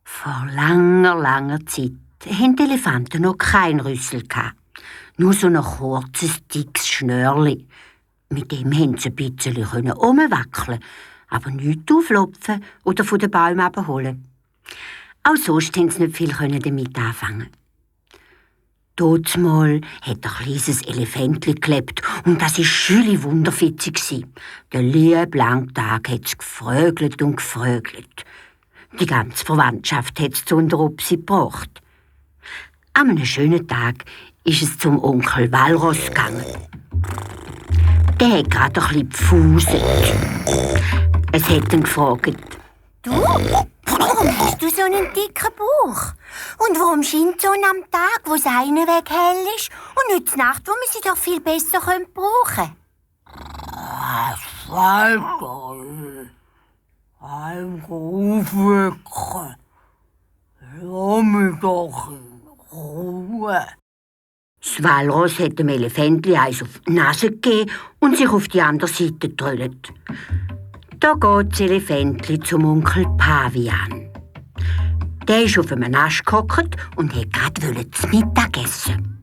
Vor langer Zeit hatten die Elefanten noch keinen Rüssel. Nur so ein kurzes, dickes Schnürli. Mit dem konnten sie ein bisschen herumwackeln, aber nichts auflopfen oder von den Bäumen abholen. Auch sonst konnten sie nicht viel damit anfangen. Totsmal hat ein kleines Elefantli gelebt und das war schöne wunderfitzig. Den lieben langen Tag hat es gefrögelt und gefrögelt. Die ganze Verwandtschaft hat es zu unter Upsi gebracht. An einem schönen Tag ist es zum Onkel Walross gegangen. Der hat gerade ein bisschen gefuselt. Es hat ihn gefragt: Du, warum hast du so einen dicken Bauch? Und warum scheint die Sonne am Tag, wo das eine Weg hell ist, und nicht die Nacht, wo man sie doch viel besser brauchen Falter, einfach aufwecken. Lass mich doch in Ruhe. Das Walross hat dem Elefantli eins auf die Nase gegeben und sich auf die andere Seite gedrückt. Da geht das Elefantli zum Onkel Pavian. Der ist auf einem Ast gehockt und wollte gerade zu Mittag essen.